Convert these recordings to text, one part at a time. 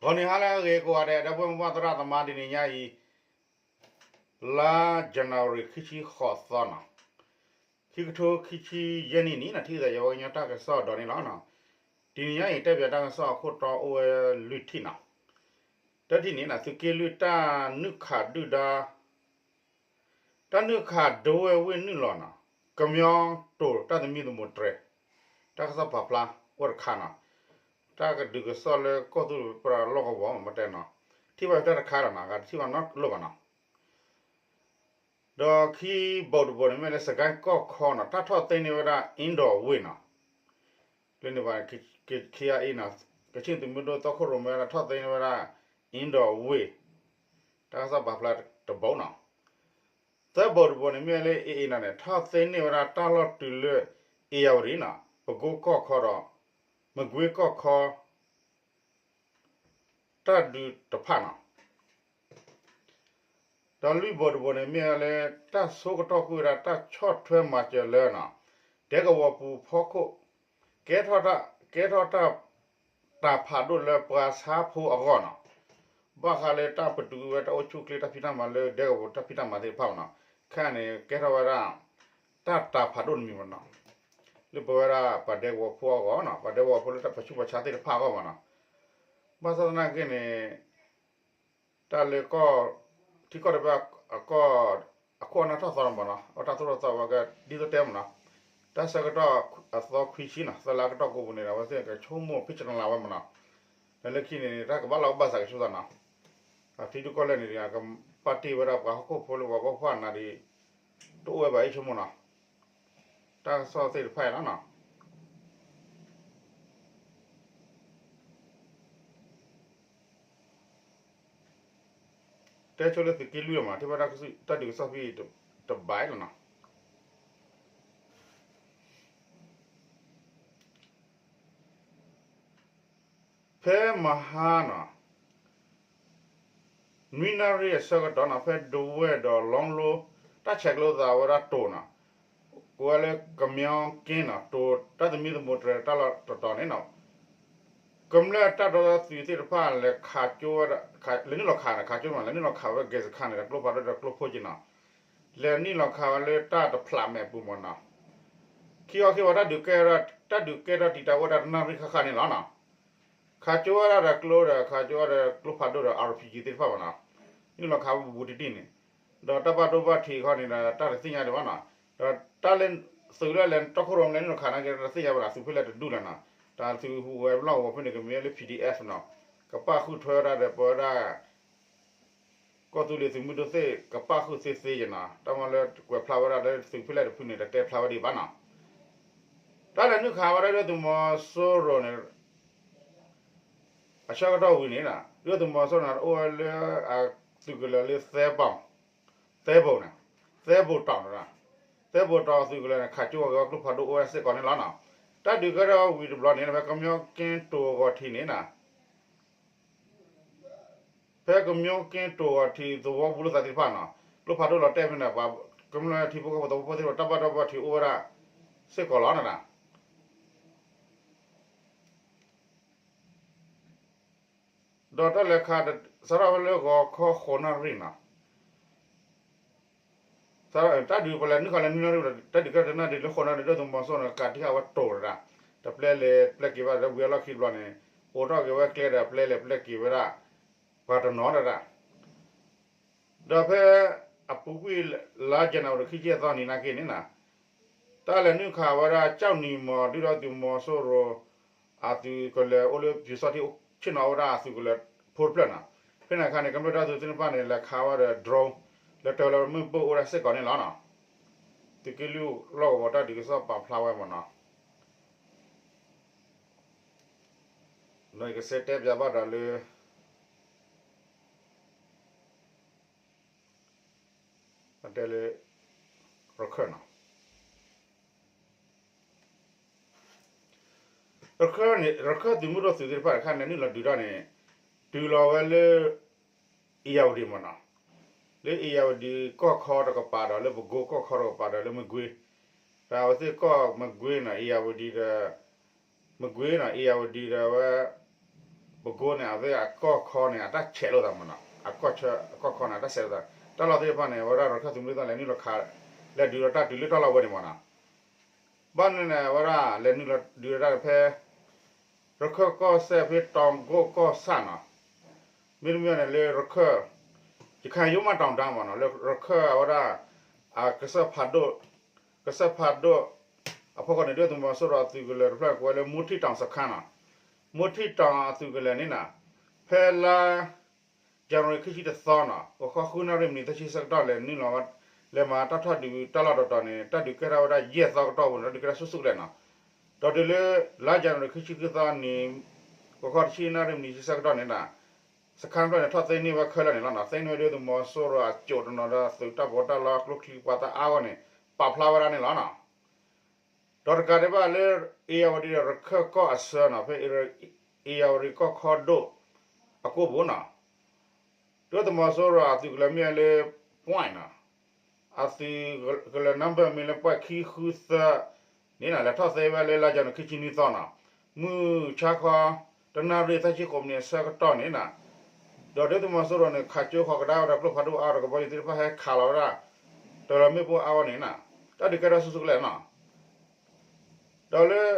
ဂီၤနံၤဟါလၢအဂ့ၤကိးဂၤဒဲး ဒီပုၢ်ဝဲၢ်မိၢ်ပၢ်သရၣ်သမါ တနံၤညါအံၤ လါ January ခံဆံဃိးသီနီၤ, ခံကထိခံဆံယဲၢ်နံၣ်နံၤနီၤ ထံၣ်သးယဝဲကညီတၢ်ကစီၣ်ဒီးန့ၣ်လီၤ. တနံၤညါအံၤ တဲပၠးတၢ်ကစီၣ်အခိၣ်တီအိၣ်ဝဲလွံၢ်ထံၣ်နီၤ. တထံၣ်န့ၣ် သုးက့လွံၢ်တၢ်နုာ်ခးဒုၣ်ဒါ တၢ်နုာ်ခးဒဝဲၢ်ဝ့ၢ်နုာ်လီၤနီၤ, ကမျီတိၤတၢ်သမံသမိးတြဲၤ, တၢ်ကစီၣ်ပာ်ဖျါအိၣ်တခါနီၤ, တၢ်ကဒုးကစီၣ်လၢကီၢ်သူလ့ၤပရၢလီၢ်ကဝီၤမ့ၢ်တဲနီၤ, ထံၣ်ဘၣ်တၢ်တခါဒီးနီၤ ဂၤတထံၣ်ဘၣ်နီတလိၣ်ဘၣ်နီၤ. ဒီးခံဘိးတဘိးန့ၣ်မ့ၢ်လၢစကဲၣ်ကီၢ်ခီနီၤ တၢ်ထီၣ်သ့န့ၢ်ဝဲဒၣ် အ့ဒီးဝ့ၢ်နီၤ, လၢန့ၣ်ဘၣ် ခံအအံၤနီၤ, ကဆ့ၣ်သုးမုၢ်ဒိၣ်သီခိၣ်ရိၣ်မဲဝဲဒၣ်ထီၣ်သ့န့ၢ်ဝဲဒၣ် အ့ဒီးဝ့ၢ်, တၢ်ကစီၣ်ပာ်ဖျါတဘိးနီၤ. သၢဘိးတဘိးန့ၣ်မ့ၢ်လၢ အ့အံၤနီၤန့ၣ် ထီၣ်သ့န့ၢ်ဝဲဒၣ်တၢ်လီၢ်တုၤလၢ အ့ယၤဝတံၤနီၤ ပကိကီၢ်ခီဒီး မကွ့ကီၢ်ခီ တၢ်ဒုးတဖၣ်နီၤ. ဒီးလွံၢ်ဘိးတဘိးန့ၣ်မ့ၢ်လၢ တၢ်ဆိကတီၢ်ကွံာ်ဝဲဒၣ်တၢ်ဆီၣ်ထွဲမၤစၢၤလၢနီၤ ဒဲကဝီၤပူၤဖီခိၣ် ကဲထီၣ်တၢ် ကဲထီၣ်တၢ် တၢ်ဖးဒိၣ်လၢပှၤဆါဖိအဂီၢ်နီၤ, ဘၣ်ဃးလၢတၢ်ပတုာ်ဝဲတၢ်အိၣ်ဆူၣ်အိၣ်ချ့တၢ်ဖံးတၢ်မၤလၢ ဒဲကဝီၤတၢ်ဖံးတၢ်မၤသ့ၣ်တဖၣ်မနီၤ, ခဲအံၤန့ၣ် ကဲထီၣ်ဝဲဒၣ် တၢ်တၢ်ဖးဒိၣ်တမံၤမနီၤ, လၢပဝဲဒၣ်ပှၤဒဲကဝီၤဖိအဂီၢ်နီၤ, ပှၤဒဲကဝီၤဖိလၢတၢ်ပာ်ဆူၣ်ပာ်ဆါသ့ၣ်တဖၣ်အဂီၢ်မနီၤ. ဘၣ်ဆၣ်သနာ်က့န့ၣ် တၢ်လၢ ထံကီၢ်တဘ့ၣ် အခိၣ်အနၢ်ထီၣ်သီမနီၤ, အတၢ်သိၣ်တၢ်သီဝဲကဒ်သိးတဲမနီၤ, တၢ်ဆၢကတီၢ်အသီခွံဆံနီၤ သၢလါကတီၢ်ကိးပူၤန့ၣ်ဒီး အဝဲသ့ၣ်ကဆိကမိၣ်ဖဲကနလၤဝဲမနီၤ, ဒီးလၢခံန့ၣ် တၢ်ကဘၣ်လီၢ်ကဘၣ်စးကဆူသးနီၤ, အထံဒူကီၢ်လဲၢ်န့ၣ် ကပာ်တ့ၢ်ဝဲဒၣ်ပှၤဟီၣ်ခိၣ်ဖိလၢပှၤဘၣ်ဖှီၣ်နၤဒီး တအိၣ်ဝဲဘၣ်အံၤဆိကမိၣ်နီၤ, တၢ်ကစီၣ်သ့ၣ်တဖၣ်အံၤလီၤနီၤ. တဲဆိလၢသုးက့လွံၢ်မး ထံၣ်ဘၣ်တၢ်ဒုးကစီၣ်ဖဲအံၤတဘၣ်လီၤနီၤ. ဖဲမဟါနီၤ နွံနၣ်ရံၣ်အဆၢကတီၢ်နီၤ ဖဲဒဝဲၢ်ဒီးလီလိ တၢ်ဆဲးကျိးသးဝဲဒၣ်တိၤနီၤ, ကိးဝဲလၢကမျီက့နီၤ တိၤတၢ်သမံသမိးတြဲၤတၢ်လီၢ်တတီၤန့ၣ်နီၤ, ကမျၢၢ်တၢ်ဒီသဒၢသုးသ့ၣ်တဖၣ်လဲၤခးကၠိဝဲဒၣ် လဲၤနုာ်လီၤခးန့ၣ် ခးကၠိမး လဲၤနုာ်လီၤခးဝဲ gas ခါန့ၣ် ဒီးကျိဖးဒိၣ်ဒီးကျိဖိက့နီၤ, လဲၤနုာ်လီၤခးဝဲလၢတၢ်တဖျးမဲာ်ပူၤမးနီၤ, ခံခီခံဝဲတၢ် တၢ်ဒုးကဲထီၣ်တံာ်တာ်အိၣ်ဝဲဒၣ်တနၣ်ရံၣ်ဃၣ်ဃၣ်န့ၣ်လီၤနီၤ. ခးကၠိဝဲဒၣ်ဒီးကျိဒီး ခးကၠိဝဲဒီးကျိဖးဒိၣ်ဒီး RPG သ့ၣ်တဖၣ်မးနီၤ, နုာ်လီၤခးဝဲဘူးဘူးတံၢ်တံၢ်န့ၣ်, ဒီးတၢ်ဘၣ်ဒိဘၣ်ထံးခီန့ၣ်ဒီး တၢ်တသ့ၣ်ညါဒံးဘၣ်နီၤ, ဒီးတၢ်လၢ သုးလၢလဲၤတီခိၣ်ရိၣ်မဲလဲၤနုာ်လီၤခးနာ်က့ တသ့ၣ်ညါဘၣ်နီၤ သုးဖဲလဲၣ်တဒူၣ်လဲၣ်နီၤ, တၢ်သုးဟူးဝဲလီၢ်ကဝီၤဖဲန့ၣ် ကမ့ၢ်လၢ PDF နီၤ, ကပာ်ဃုာ်ထွဲဝဲဒၣ်ဒီးပဝဲဒၣ် ကီၢ်သူလ့ၤသုးမုၢ်ဒိၣ်သ့ၣ် ကပာ်ဃုာ်သ့သ့ယဲနီၤ, တၢ်မ့ၢ်လၢကွဲးဖျါဝဲဒၣ်လၢသုးဖဲလဲၣ်တဖုန့ၣ် တတဲဖျါဝဲဒံးဘၣ်နီၤ. တၢ်လဲၤနုာ်ခးဝဲဒၣ်ဒုၣ်ဒါသုးမီၤစိရိၤန့ၣ် အဆၢကတီၢ်ဝံၤန့ၣ် ဒုၣ်ဒါသုးမီၤစိရိၤန့ၣ် အိၣ်ဝဲလၢအသုးကလၢၤလၢ သဲပီၤ သဲဘိန့ၣ် သဲဘိတီၤန့ၣ် သဲဘိတီၤသုးကလၢၤန့ၣ် ခးကၠိဝဲကျိဖးဒိၣ်အိၣ်ဝဲစ့ၢ်ကီးန့ၣ်လီၤနီၤ. တၢ်ဒုးကဲထီၣ်ဝံၤတဘျီန့ၣ် ဖဲကမျီက့တိၤဂီၤထံးန့ၣ် ဖဲကမျီက့တိၤဂီၤထံးသဝီဘူးလိာ်သးသ့ၣ်တဖၣ်နီၤ, ကျိဖးဒိၣ်လီၤတဲာ်ဖဲန့ၣ် ပှၤကမျၢၢ်ထံဖိကီၢ်ဖိသဝီဖိသ့ၣ်တဖၣ် တၢ်ဘၣ်ဒိဘၣ်ထံးအိၣ်ဝဲဒၣ်စ့ၢ်ကီးလီၤနီၤ. ဒီးတၢ်လဲၤခး စးထီၣ်ဖဲလၢဂီၤခီဃိးနၣ်ရံၣ်နီၤ, တၢ်ဒုးပလဲၤနုာ်ခးလၢနွံနၣ်ရံၣ်ဒီး တၢ်ဒုးကဲထီၣ်တနၣ်ရံၣ်လၢဃိးနၣ်ရံၣ် ဒုၣ်ဒါသုးမီၤစိရိၤန့ၣ် ကးတံၢ်ဃာ်ဝဲတိၤတဒၣ်, တပျဲလဲၤပျဲက့ၤဘၣ်ဒီးဝံၤအလီၢ်ခံတဘျီန့ၣ် အိးထီၣ်က့ၤဝဲကျဲဒီးပျဲလဲၤပျဲက့ၤဝဲဒၣ် ပှၤတနီၤတဒၣ် ဒီးဖဲအပူၤကွံာ်လါယနူၤအါရံၤခံဆံအသီနံၤနာ်က့န့ၣ်နီၤ, တၢ်လဲၤနုာ်ခးဝဲဒၣ်ကၠီၣ်နံၤမီၤ ဒုၣ်ဒါသုးမီၤစိရိၤ အသုးကလၢၤအိၣ်လၢပၠူၤစီထံ ဆ့ၣ်နီၤဝဲဒၣ်အသုးကလၢၤဖိတဖျၢၣ်နီၤ, ဖဲန့ၣ်အခါန့ၣ် ကမျၢၢ်တၢ်သုးသ့ၣ်တဖၣ်န့ၣ် လဲၤခးဝဲဒီး drone လၢတၢ်လၢမုၢ်ဘိၣ်အိၣ်ဝဲဒၣ်စ့ၢ်ကီးန့ၣ်လီၤနီၤ. သုးက့လွံၢ်လီၢ်ကဝီၤတၢ်ဒုးကစီၣ်ပာ်ဖျါဝဲမ့ၢ်နီၤ. ဒီးယကစဲးတဲပၠးဘၣ်ဒီးလၢ အတဲလၢ ရခၢၣ်နီၤ, ရခၢၣ်န့ၣ် ရခၢၣ်သုးမုၢ်ဒိၣ်သုးသ့ၣ်တဖၣ်တခါန့ၣ် နုာ်လီၤဒုးတၢ်န့ၣ် တုၤလီၤဝဲလၢ အ့ၣ်ယၣ်ဝတံၤမ့ၢ်နီၤ, လၢအ့ၣ်ယၣ်ဝတံၤကီၢ်ခီတကပၤဒီး လၢပကိကီၢ်ခီတကပၤဒီး လၢမကွ့, ဒီးအဝဲသ့ၣ်ကီၢ်မကွ့နီၤ အ့ၣ်ယၣ်ဝတံၤဒီး မကွ့နီၤ အ့ၣ်ယၣ်ဝတံၤဒီးဝဲ ပကိန့ၣ် အဝဲအကီၢ်ခီန့ၣ် အတၢ်ဆဲးလိာ်သးမ့ၢ်နီၤ, အကီၢ်ခီန့ၣ် အတၢ်ဆဲးလိာ်သး, တၢ်လီၢ်သ့ၣ်တဖၣ်န့ၣ် အဝဲဒၣ်ရခၢၣ်သုးမုၢ်ဒိၣ်သၣ်လဲၤနုာ်လီၤခး လဲၤဒုးဒီးတၢ်တုၤလၢတၢ်လီၢ်ဝဲန့ၣ်မ့ၢ်နီၤ. ဘၣ်န့ၣ်န့ၣ် အဝဲဒၣ်လဲၤနုာ်လီၤဒုးဒီးတၢ်ဖဲ ရခၢၣ်ကီၢ်စဲၣ်ဖဲတီၤကိၣ်ကီၢ်ဆၣ်နီၤ, မ့တမ့ၢ်န့ၣ်လၢရခၢၣ် ရခၢၣ်ယိမၣ်တီၤတၢ်မ့ၢ်နီၤ, လၢရခၢၣ်အဝဲဒၣ် အကစၢၢ်ဖးဒိၣ်, ကစၢၢ်ဖးဒိၣ် အဖီခိၣ်န့ၣ် ဒုၣ်ဒါသုးမီၤစိရိၤအသုးကလၢၤတဖျၢၣ်န့ၣ် ကိးဝဲလၢ မိထံၣ်တီၤစခါနီၤ, မိထံၣ်တီၤအသုးကလၢၤန့ၣ်နီၤ, ဖဲလါ ယနူၤအါရံၤခံဆံတသီနီၤ ဂီၤခီဃုနၣ်ရံၣ်မံးနံးသၢဆံဆၢကတီၢ်လဲၤနုာ်လီၤ လဲၤမၤတၢ်ထီၣ်ဒုးတၢ်လီၢ်တတီၤန့ၣ် တၢ်ဒုးကဲထီၣ်ဝဲဒၣ်ယဲၢ်သီကတီၢ်ပူၤန့ၣ် တၢ်ဒုးကဲထီၣ်ဆူၣ်ဆူၣ်ကလဲာ်နီၤ, ဒီးတုၤလၢ လါယနူၤအါရံၤခံဆံဃုသီနံၤ ဂီၤခီတဆံနၣ်ရံၣ်မံးနံးဆံဆၢကတီၢ်န့ၣ်နီၤ စခါတဖျၢၣ်န့ၣ် ထီၣ်သ့န့ၢ်ဝဲခဲလၢာ်န့ၣ်လီၤနီၤ, သ့န့ၢ်ဝဲဒုၣ်ဒါသုးမီၤစိရိၤအစိၣ်တနီၤဒီးသုးတၢ်ပီးတၢ်လီ ကျိချံမျိာ်သၣ်အါဂီၢ်န့ၣ် ပာ်ဖျါဝဲဒၣ်န့ၣ်လီၤနီၤ. ဒီးတကးဒံးဘၣ်လၢ အ့ၣ်ယၣ်ဝတံၤဒီးရခၢၣ်ကီၢ်အဆၢနီၤ ဖဲ အ့ၣ်ယၣ်ဝတံၤကီၢ်ခီဒိၣ်အကိပူၤနီၤ ဒုၣ်ဒါသုးမီၤစိရိၤအသုးကလၢၤမ့ၢ်ဝဲလၢ point နီၤ, အသုးကလၢၤ number မ့ၢ်လၢ point ခံဃုသၢန့ၣ်နီၤ လဲၤထီၣ်သ့ဝဲလၢလါယနူၤအါရံၤခံဆံနွံသီနီၤ, မုၢ်ဆါခီ တနၣ်ရံၣ်သၢဆံဃိးမံးနံးအဆၢကတီၢ်န့ၣ်နီၤ, ဒီးဒုၣ်ဒါသုးမီၤစိရိၤန့ၣ် ခးကၠိဃီၤကဒါဝဲဒီးကျိဖးဒိၣ်အါဒီးကဘီယူၤသ့ၣ်တဖၣ်ဟဲခးလီၤဝဲဒၣ် တလၢၤမ့ၣ်ပိၢ်အါဂီၢ်န့ၣ်နီၤ, တၢ်ဒုးကဲထီၣ်ဆူၣ်ဆူၣ်ကလဲာ်နီၤ, ဒီးလၢ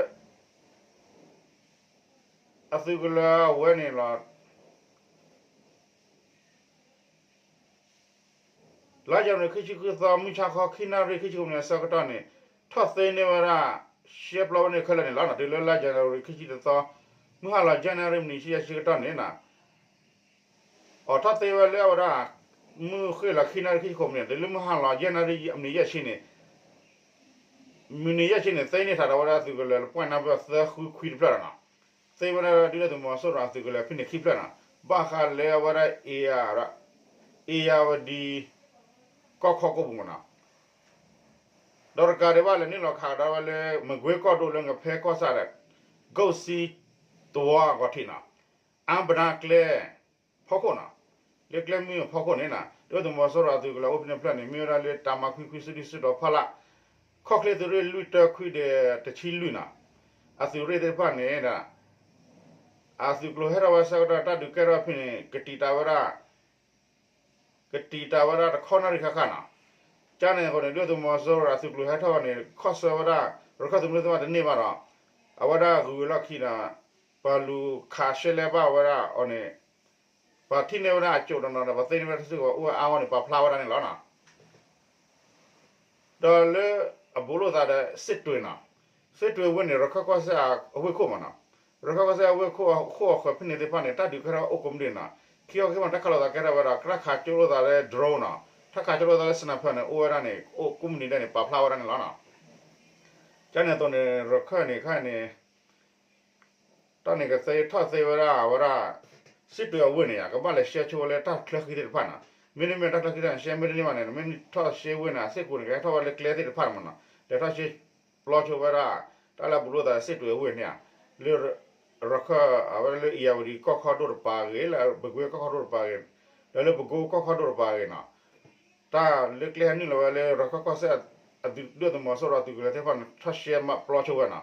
အသုးကလၢၤအဝဲန့ၣ်လီၤ လါယနူၤအါရံၤခံဆံဃုသီ မုၢ်ဆါခီ ခံနၣ်ရံၣ်ခံဆံဃိးမံးနံးအဆၢကတီၢ်န့ၣ် ထီၣ်သ့န့ၢ်ဝဲဒၣ် ရှဲပျီဝဲန့ၢ်ခဲလၢာ်န့ၣ်လီၤ. တုၤလၢလါယနူၤအါရံၤခံဆံတသီ မုၢ်ဟါလီၤ ယဲၢ်နၣ်ရံၣ်မံးနံးဆံယဲၢ်ဆံကတီၢ်န့ၣ်နီၤ အိးထီၣ်သ့ဝဲလၢအဝဲဒၣ် မုၢ်ဃ့ၢ်လီၤခံနၣ်ရံၣ်ခံဆံဃိးမံးနံး တုၤလၢမုၢ်ဟါလီၤ ယဲၢ်နၣ်ရံၣ်မံးနံးယဲၢ်ဆံန့ၣ် မံးနံးယဲၢ်ဆံန့ၣ် သ့န့ၢ်ထီၣ်ဒီးဝဲဒၣ်သုးကလၢၤ point number သၢဃုခွံတဖျၢၣ်လီၤနီၤ. သ့ဝဲဒၣ်ဒုၣ်ဒါသုးမီၤစိရိၤအသုးကလၢၤဖဲန့ၣ်ခံဖျၢၣ်နီၤ ဘၣ်ဃးလၢအဝဲဒၣ် အ့ၣ်ယၣ်ဝတံၤ ကီၢ်ခီကိပူၤမ့ၢ်နီၤ ဒီးတကးဒံးဘၣ် လဲၤနုာ်လီၤခးကဒါဝဲလၢ မကွ့ကီၢ်ဒိၣ်လၢ ငဖဲကီၢ်ဆၣ်ဒီး ကိၣ်စံတဝီအဂီၢ်ထံးနီၤ အါဘနါကျဲဖီခိၣ်နီၤ လၢကျဲမုၢ်ဖီခိၣ်န့ၣ်နီၤ ဒုၣ်ဒါသုးမီၤစိရိၤအသုးကလၢၤအိၣ်ဖဲန့ၣ်တဖျၢၣ်န့ၣ် မ့ၢ်ဝဲဒၣ်လၢတၢ်မၤခွံခွံစုဒုၣ်စုတီၤဖီလာ် ခီၣ်ချ့သုးရ့ၣ်လွံၢ်တၢခွံဒီးတဆံလွံၢ်နီၤ အသုးရ့ၣ်သ့ၣ်တဖၣ်န့ၣ်ဒီး အသုးကျိၤဟဲထီၣ်ဝဲဆၢကတီၢ် တၢ်ဒုးကဲထီၣ်ဖဲန့ၣ် ကတံာ်တာ်ဝဲဒၣ် ကတံာ်တာ်ဝဲဒၣ်တခီနၣ်ရံၣ်ဃၣ်ဃၣ်နီၤ. ကန့ၣ်အဃိန့ၣ် ဒုၣ်ဒါသုးမီၤစိရိၤအသုးကျိၤဟဲထီၣ်ဝဲန့ၣ် ခီၣ်ဆၢဝဲဒၣ် ရခၢၣ်သုးမုၢ်ဒိၣ်သ့ၣ်တဖၣ်တန့ၢ်ဘၣ်ဒီး အဝဲဒၣ်ဂုၤဝဲလီၢ်ခံဒီး ပှၤလူၤခးရှဲလဲဘၣ်ဝဲဒၣ်အီၤန့ၣ် ပှၤထံၣ်န့ၢ်ဝဲဒၣ်အစိၣ်တနီၤဒီး ပှၤသ့န့ၢ်ဝဲဒၣ်တၢ်စုကဝဲၤအိၣ်ဝဲအါဂီၢ်န့ၣ် ပာ်ဖျါဝဲဒၣ်န့ၣ်လီၤနီၤ. ဒီးလၢအဘူးလိာ်သးဒီး စစ်တွေနီၤ, စစ်တွေဝ့ၢ်န့ၣ် ရခၢၣ်ကီၢ်စဲၣ်အဝ့ၢ်ခိၣ်မ့ၢ်နီၤ, ရခၢၣ်ကီၢ်စဲၣ်အဝ့ၢ်ခိၣ်အဃၢၤဖဲန့ၣ်သ့ၣ်တဖၣ်န့ၣ် တၢ်ဒုးကဲထီၣ်အိၣ်ကိးမုၢ်နံၤနီၤ, ခံခီခံကပၤန့ၣ် တၢ်ခးလိာ်သးကဲထီၣ်ဝဲဒီး တၢ်ခးကၠိလိာ်သးလၢ drone နီၤ, တၢ်ခးကၠိလိာ်သးလၢ sniper န့ၣ် အိၣ်ဝဲဒၣ်န့ၣ် အိၣ်ကိးမုၢ်နံၤဒဲးန့ၣ် ပာ်ဖျါဝဲဒၣ်န့ၣ်လီၤနီၤ. ကန့ၣ်အသိးန့ၣ် ရခၢၣ်န့ၣ်ခါန့ၣ် တၢ်န့ၣ်ကသ့ထီၣ်သ့ဝဲဒၣ် အဝဲဒၣ် စစ်တွေအဝ့ၢ်န့ၣ်ဧါ, ကဘၣ်လဲၤရှဲဆိဝဲလၢတၢ်ချၢဃံသ့ၣ်တဖၣ်နီၤ, မ့တမ့ၢ်တၢ်ချၢဃံတၢ်န့ၣ် ရှဲမ့တမ့ၢ်ဘၣ်န့ၣ် မ့ၢ်ထီၣ်ရှဲဝ့ၢ်န့ၣ် အစ့ၢ်ကီးန့ၣ် ကဟဲထီၣ်ဝဲလၢကျဲသ့ၣ်တဖၣ်န့ၣ်မ့ၢ်နီၤ, လဲၤထီၣ်ရှဲပျီဆိဝဲဒၣ် တၢ်လၢအဘူးလိာ်သး စစ်တွေအဝ့ၢ်န့ၣ်ဧါ, လၢ ရခၢၣ် အဝဲဒၣ်လၢ အ့ၣ်ယၣ်ဝတံၤကီၢ်ခီဒိၣ်တပၤအဂ့ၢ်, လၢ ပဲခူး ကီၢ်ခီဒိၣ်တပၤအဂ့ၢ်, ဒီးလၢ ပဲခူး ကီၢ်ခီဒိၣ်တပၤအဂ့ၢ်နီၤ, တၢ်လၢကျဲဟဲနုာ်လီၤဝဲလၢ ရခၢၣ်ကီၢ်စဲၣ် အသုး ဒုၣ်ဒါသုးမီၤစိရိၤအသုးကလၢၤသ့ၣ်တဖၣ်န့ၣ် ထီၣ်ရှဲမးပျီဆိဝဲနီၤ.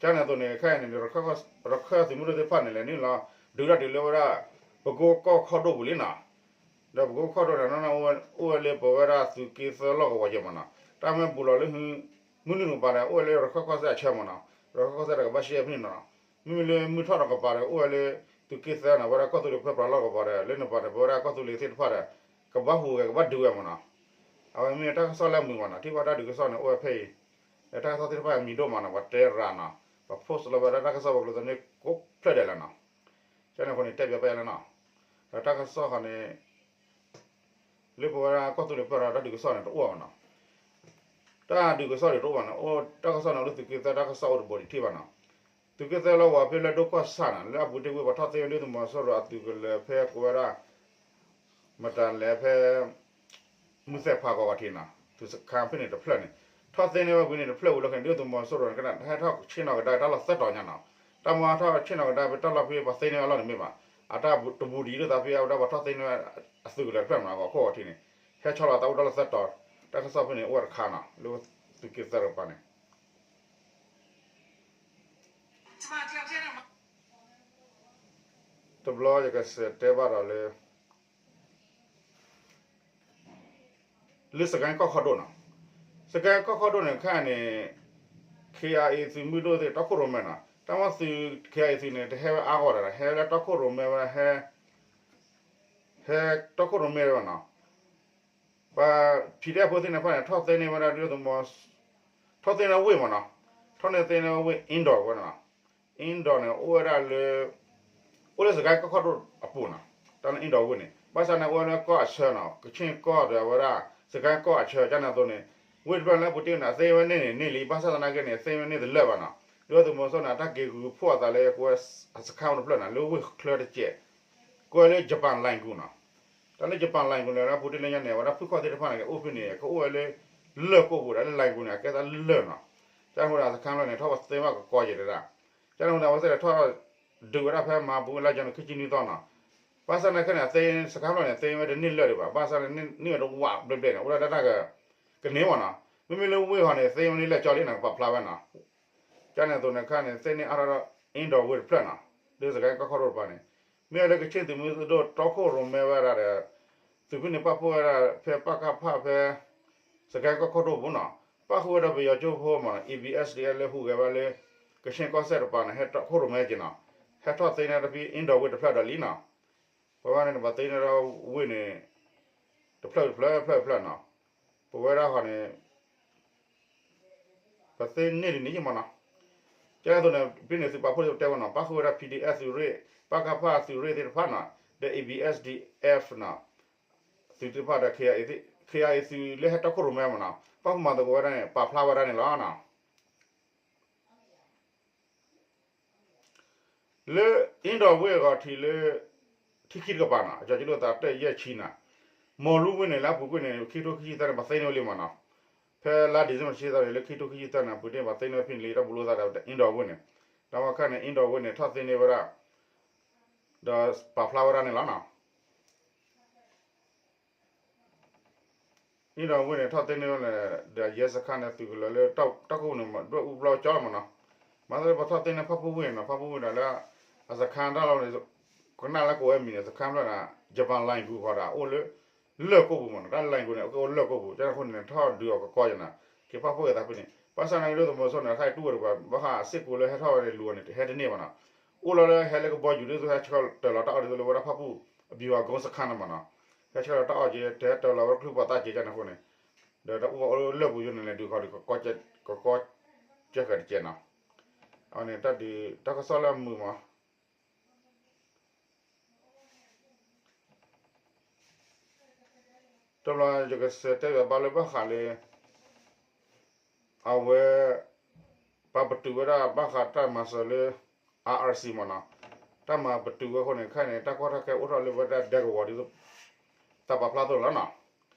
ကန့ၣ်အသိးန့ၣ် ခဲအံၤန့ၣ် ရခၢၣ်သုးမုၢ်ဒိၣ်သ့ၣ်တဖၣ်န့ၣ် လဲၤနုာ်လီၤ ဒုးတၢ်ဒုးလၢဝဲဒၣ် ပဲခူး ကီၢ်ခီဒိၣ်ပူၤလံနီၤ. ဒီးပဲခူး ကီၢ်ခီဒိၣ်န့ၣ် အိၣ်ဝဲလၢပဝဲဒၣ်သုးက့သၢလီၢ်ကဝီၤယဲၢ်မ့ၢ်နီၤ. တၢ်မ့ၢ်ဘူးလီၤလၢ မုၢ်နုာ်တကပၤဒီး အိၣ်ဝဲလၢရခၢၣ်ကီၢ်စဲၣ်အဆၢမ့ၢ်နီၤ, ရခၢၣ်ကီၢ်စဲၣ်ဒီးကဘၣ်ရှဲဖဲန့ၣ်နီၤ. မ့မ့ၢ်လၢမုၢ်ထီၣ်တကပၤဒီး အိၣ်ဝဲလၢ သုးက့သၢနီၤ, ဝဲဒၣ်ကီၢ်သူလ့ၤဖဲပှၤလီၢ်ကဝီၤဒီး လၢန့ၣ်ပၤန့ၣ် ပဝဲဒၣ်ကီၢ်သူလ့ၤသ့ၣ်တဖၣ်ဒီး ကဘၣ်ဟူးဂဲၤ ကဘၣ်ဒုးဝဲမ့ၢ်နီၤ. အဝဲမ့ၢ်တၢ်ကစီၣ်လၢအမုာ်မ့ၢ်နီၤ, ထံၣ်ဘၣ်တၢ်ဒုးကစီၣ်န့ၣ် အိၣ်ဝဲဖဲအံၤ, ဒီးတၢ်ကစီၣ်သ့ၣ်တဖၣ်အမံၤဒိၣ်မ့ၢ်နီၤ, ပှၤတဲရၤနီၤ, ပှၤ post လီၤဝဲဒၣ်တၢ်ကစီၣ်ပှၤကျိၤသန့ၣ် ကိးဖျၢၣ်ဒဲးလီၤနီၤ. ကန့ၣ်အဃိန့ၣ် တဲပၠးပၠးလၢနီၤ, ဒီးတၢ်ကစီၣ်ဃီန့ၣ် လၢပဝဲဒၣ်ကီၢ်သူလ့ၤပၢၢ်ဒီးတၢ်ဒုးကစီၣ်န့ၣ် တအိၣ်ဘၣ်နီၤ. တၢ်ဒုးကစီၣ်ဒံးတအိၣ်ဘၣ်နီၤ, အိၣ်တၢ်ကစီၣ်န့ၣ် အိၣ်လၢသုးက့သၢတၢ်ကစီၣ်အိၣ်တဘိဒံးထံၣ်ဘၣ်နီၤ. သုးက့သၢလီၢ်ကဝီၤဖဲလၢဒိၣ်ကီၢ်ဆၣ်နီၤ, လၢအပူၤတ့ၢ်ကွံာ်ပှၤထီၣ်သ့ဝဲဒၣ်ဒုၣ်ဒါသုးမီၤစိရိၤအသုးကလၢၤဖဲကိးဝဲဒၣ် မတၤလဲၣ်ဖဲ မုၢ်သဲၣ်ဖးကီးဂီၤထံးနီၤ, သုးစခါဖဲန့ၣ်တဖျၢၣ်န့ၣ်, ထီၣ်သ့န့ၢ်ဝဲဝံၤန့ၣ်တဖျၢၣ်ဝံၤလီၤခဲန့ၣ် ဒုၣ်ဒါသုးမီၤစိရိၤန့ၣ် ကနၣ်ဟဲထီၣ်ဆ့ၣ်နီၤကဒါတၢ်လီၢ်သၢတီၤညါနီၤ, တၢ်မၤထီၣ်ဆ့ၣ်နီၤကဒါဖဲတၢ်လီၢ်ဖဲပှၤသ့န့ၢ်အလီၢ်န့ၣ်မ့ၢ်ဘၣ်, အတၢ်တဘူးဒံးလိာ်သးဖဲအဝဲဒၣ်ပှၤထီၣ်သ့န့ၢ်ဝဲအသုးကလၢၤတဖျၢၣ်မ့ၢ်နီၤ, ဂီၤခိၣ်ဂီၤထံးန့ၣ် ဟဲဆီလီၤသးအိၣ်တၢ်လီၢ်သၢတီၤ, တၢ်ကစီၣ်ဖဲန့ၣ်အိၣ်ဝဲတခါနီၤ, လၢသုးက့သၢတကပၤန့ၣ် တဘျီယကစံးတဲဘၣ်ဒီးလၢ လၢစကဲကီၢ်ခီဒိၣ်နီၤ, စကဲကီၢ်ခီဒိၣ်န့ၣ် ခါန့ၣ် ခ့အါအ့သုးမုၢ်ဒိၣ်သ့ၣ် တီခိၣ်ရိၣ်မဲနီၤ, တၢ်မ့ၢ်သုး ခ့အါအ့သုးန့ၣ် တဟဲဝဲအါဂီၢ်ဒီး ဟဲလၢတီခိၣ်ရိၣ်မဲဝဲ ဟဲ ဟဲတီခိၣ်ရိၣ်မဲဝဲနီၤ, ပှၤ ဖံးဒဲဖိသ့ၣ်န့ၣ်တဖၣ်န့ၣ် ထီၣ်သ့န့ၢ်ဝဲဒၣ်ဒုၣ်ဒါသုးမီၤ ထီၣ်သ့န့ၢ်ဝ့ၢ်မ့ၢ်နီၤ, ထီၣ်န့ၢ်သ့န့ၢ်ဝ့ၢ် အ့ဒီးဝဲနီၤ, အ့ဒီးန့ၣ် အိၣ်ဝဲဒၣ်လၢ အိၣ်လၢစကဲကီၢ်ခီဒိၣ်အပူၤနီၤ, တၢ်လၢအ့ဒီးဝ့ၢ်န့ၣ် ဘၣ်ဆၣ်န့ၣ် အိၣ်ဝဲလၢကီၢ်အဆၢနီၤ, ကခ့ၣ်ကီၢ်ဒီးဝဲဒၣ် စကဲကီၢ်အဆၢ ကန့ၣ်အသိးန့ၣ် ဝ့ၢ်တဖျၢၣ်လၢအပူၤတ့ၢ်န့ၣ် အသ့ဝဲန့ၣ်န့ၣ် န့ၢ်လံ, ဘၣ်ဆၣ်သနာ်က့န့ၣ် သ့ဝဲန့ၣ်တလၢာ်ဘၣ်နီၤ, ဒုၣ်ဒါသုးမီၤစိန့ၣ် အတၢ်က့ၤဂုာ်ဖှိၣ်အသးလၢကဝဲ စခါအိၣ်တဖျၢၣ်န့ၣ် လၢဝ့ၢ်ချၢတစဲး ကဝဲလၢ Japan လၢကူနီၤ, တၢ်လၢ Japan လၢကူန့ၣ် လၢအပူၤတ့ၢ်လၢညါန့ၣ် အဝဲဒၣ်ဖုၣ်ခီၣ်သ့ၣ်တဖၣ်န့ၣ် အိၣ်ဖဲန့ၣ် ကအိၣ်ဝဲလၢ လၢၢ်ကိၣ်ပူၤဒီး လၢ လၢကူန့ၣ် အကဲသးလၢာ်နီၤ, ကန့ၣ်အဃိဒီး စခါဖျၢၣ်န့ၣ် ထီၣ်ဝဲသ့ဘၣ်ကကီကဲးတဲဒၣ်, ကန့ၣ်အဃိဒီး အဝဲသ့ၣ်ဒီးထီၣ် ဒုးဝဲဒၣ်ဖဲမၤဘူလါယနူၤခံဆံနွံသီနီၤ, ဘၣ်ဆၣ်သနာ်က့န့ၣ် သ့ စခါဖျၢၣ်န့ၣ် သ့ဝဲတန့ၢ်လၢာ်ဒံးဘၣ်, ဘၣ်ဆၣ်န့ၣ် န့ၢ်ဝဲတဝးဘျဲၣ်ဘျဲၣ်န့ၣ် အိၣ်ဒၣ်တၢ်တၢ်က ကန့ၢ်မ့ၢ်နီၤ, မ့မ့ၢ်လၢဝ့ၢ်ဟီန့ၣ် သ့ဝဲန့ၣ်လၢာ်ကၠီလံနီၤ ကပာ်ဖျါဝဲနီၤ, ကန့ၣ်အသိးန့ၣ် ခါန့ၣ် သ့န့ၢ်အါထီၣ်ဒီး အ့ဒီးဝ့ၢ်တဖျၢၣ်နီၤ, လၢစကဲကီၢ်ခီဒိၣ်တပၤန့ၣ်, မ့ၢ်လၢကခ့ၣ်သုးမုၢ်ဒိၣ်တီခိၣ်ရိၣ်မဲဝဲဒၣ်ဒီး သုးဖဲန့ၣ် ပာ်ဖှိၣ်ဝဲဒၣ်ဖဲပကဖ ဖဲ စကဲကီၢ်ခီဒိၣ်ပူၤနီၤ, ပာ်ဃုာ်ဝဲဒီးပယီၤကၠိဖိမ့ၢ်နီၤ A B S D F လၢဟူးဂဲၤဝဲလၢ ကခ့ၣ်ကီၢ်စဲၣ်တပၤန့ၣ် ဟဲတီခိၣ်ရိၣ်မဲက့ၤနီၤ, ဟဲထီၣ်သ့န့ၢ်တၢ်ဖဲ အ့ဒီးဝ့ၢ်တဖျၢၣ်ဒီးလံနီၤ, ပဝဲန့ၣ် ပှၤသ့န့ၢ်ဒီးဝ့ၢ်န့ၣ် တဖျၢၣ်တဖျၢၣ်တဖျၢၣ်တဖျၢၣ်နီၤ, ပဝဲဒၣ်ဟီန့ၣ် ပသ့န့ၢ်ဒ်န့ၣ်မ့ၢ်နီၤ, ကန့ၣ်အသိးန့ၣ် ဖဲန့ၣ်သုးပာ်ဖှိၣ်သ့ၣ်တဲဝဲနီၤ ပာ်ဃုာ်ဝဲဒၣ် P D F သုးရ့ၣ် ပကဖ သုးရ့ၣ်သ့ၣ်တဖၣ်နီၤ, ဒီး A B S D F နီၤ, သုးသ့ၣ်တဖၣ်ဒီး ခ့အါအ့သုးလၢဟဲတီခိၣ်ရိၣ်မဲမ့ၢ်နီၤ ပာ်ဖှိၣ်မၤသကိးဝဲဒၣ်န့ၣ် ပာ်ဖျါဝဲဒၣ်န့ၣ်လီၤနီၤ. လၢအ့ဒီးဝ့ၢ်အဂီၤထံးလၢ ထံခံတကပၤနီၤ အကၠီၤကၠိလိာ်သးတၢၢ်ယဲၢ်ဆံနီၤ, မီၢ်လူဝ့ၢ်န့ၣ် လၢအပူၤကွံာ်န့ၣ် ခံကထိခံဆံသၢန့ၣ် ပှၤသ့န့ၢ်ဝဲလံမ့ၢ်နီၤ, ဖဲလါ December တဆံသၢန့ၣ် လၢခံကထိခံဆံသၢန့ၣ် အပူၤတ့ၢ်ပှၤသ့န့ၢ်ဝဲဖဲန့ၣ်လံ တၢ်ဘူးလိာ်သးဒီးအ့ဒီးဝ့ၢ်န့ၣ်, တၢ်ဝဲခါန့ၣ် အ့ဒီးဝ့ၢ်န့ၣ် ထီၣ်သ့န့ၢ်ဝဲဒၣ် ဒီးပာ်ဖျါဝဲဒၣ်န့ၣ်လီၤနီၤ. အ့ဒီးဝ့ၢ်န့ၣ် ထီၣ်သ့န့ၢ်ဝဲန့ၣ် ဒီးယဲစခါန့ၣ် သုးကလၢၤလၢတၢ်ကိၢ်ပူၤန့ၣ် ဒွဲၣ်အူဘျီကၠီလီၤမ့ၢ်နီၤ, မၤသးလၢပှၤထီၣ်သ့န့ၢ်ဖၣ်ပူၣ်ဝ့ၢ်နီၤ ဖၣ်ပူၣ်ဝ့ၢ်ဒီးလၢ အစခါတၢ်လီၢ်န့ၣ် ကနၣ်လၢကိးဝဲမံၤန့ၣ် စခါဖျၢၣ်န့ၣ် Japan လၢကူဃီဒီး အိၣ်လၢ လၢၢ်ကိၢ်ပူၤမ့ၢ်နီၤ တၢ်လၢၢ်ကိၢ်န့ၣ် အကအိၣ်လၢၢ်ကိၢ်ပူၤ ကန့ၣ်အဃိန့ၣ် ထီၣ်ဒုးအီၤကကီယဲနီၤ, က့ၤပာ်ဖှိၣ်က့ၤသးဖဲန့ၣ် ဘၣ်ဆၣ်သနာ်က့ဒုၣ်ဒါသုးမီၤစိရိၤန့ၣ် တခါအံၤတူၢ်ဝဲတပၤ ဘၣ်ဃးစ့ၢ်ကီးလၢဟဲထီၣ်ဝဲန့ၣ် လူၤအီၤန့ၣ် တဟဲတန့ၢ်ဘၣ်နီၤ, အိၣ်လီၤလၢဟဲလၢကဘီယူၤဒ်သိးဟဲဆှၢတၢၤလီၤတၢ်အီၣ်ဒ်သိးလၢဝဲဒၣ်ဖၣ်ပူၣ် အဘံၤဝၤကိစခါန့ၣ်မ့ၢ်နီၤ, ဟဲဆှၢလီၤတၢ်အီၣ်က့ၤ တဟဲတၢၤလီၤဝဲဒၣ်ချုးပှၤသးက့ၤကန့ၣ်အဃိန့ၣ်, ဒီးတၢ်အိၣ်ဘၣ်အိၣ်လၢလၢၢ်ပူၤယိန့ၣ်လဲၤဒုးဃီဒီး ကကီကဲဃဲၤတကဲးနီၤ, အန့ၣ်တၢ်ဒုးတၢ်ကစီၣ်လၢအမုာ်မး တဘျီယကစံးတဲဘၣ်လၢဘၣ်ဃးလၢ အဝဲ ပာ်ပတုာ်ဝဲဒၣ်ဘၣ်ဃးတၢ်မၤစၢၤလၢ R R C မ့ၢ်နီၤ, တၢ်မၤပတုာ်ဝဲအဃိန့ၣ် ခဲအံၤန့ၣ် တၢ်ကီတၢ်ခဲအိၣ်ထီၣ်လၢဝဲဒၣ်ဒဲကဝီၤဒ်သိး တၢ်ပာ်ဖျါသိးလီၤနီၤ.